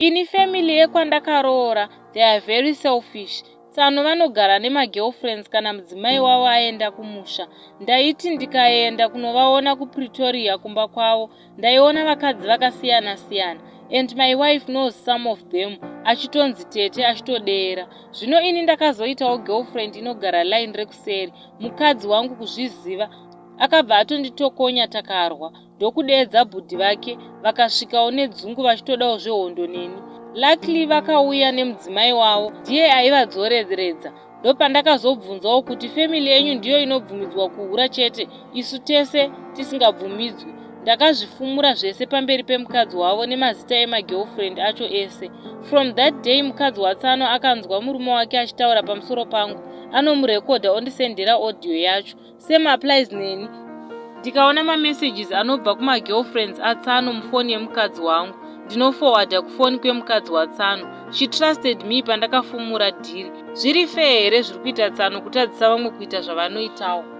Ini family yekwandakaroora they are very selfish. Tsano vanogara nemagirlfriends kana mudzimai wavo aenda kumusha. Ndaiti ndikaenda kunovaona kuPretoria kumba kwavo ndaiona vakadzi vakasiyana siyana and my wife knows some of them achitonzi tete achitodeera. Zvino ini ndakazoitawo girlfriend inogara line rekuseri. Mukadzi wangu kuzviziva akabva atonditokonya takarwa. Ndokudeedza bhudhi vake vakasvikawo nedzungu vachitodawo zvehondo neni. Luckily vakauya nemudzimai wavo ndiye aivadzoreredza ndopandakazobvunzawo kuti family yenyu ndiyo inobvumidzwa kuhura chete isu tese tisingabvumidzwi. Ndakazvifumura zvese pamberi pemukadzi wavo nemazita emagirlfriend acho ese. From that day mukadzi waTsano akanzwa murume wake achitaura pamusoro pangu anomurekodha ondisendera audio yacho. Same applies neni. Ndikaona mamessages anobva kumagirlfriends aTsano mufoni yemukadzi wangu ndinoforwarda kufoni kwemukadzi waTsano. She trusted me pandakafumura dhiri. Zviri fair here zviri kuita Tsano kutadzisa vamwe kuita zvavanoitawo?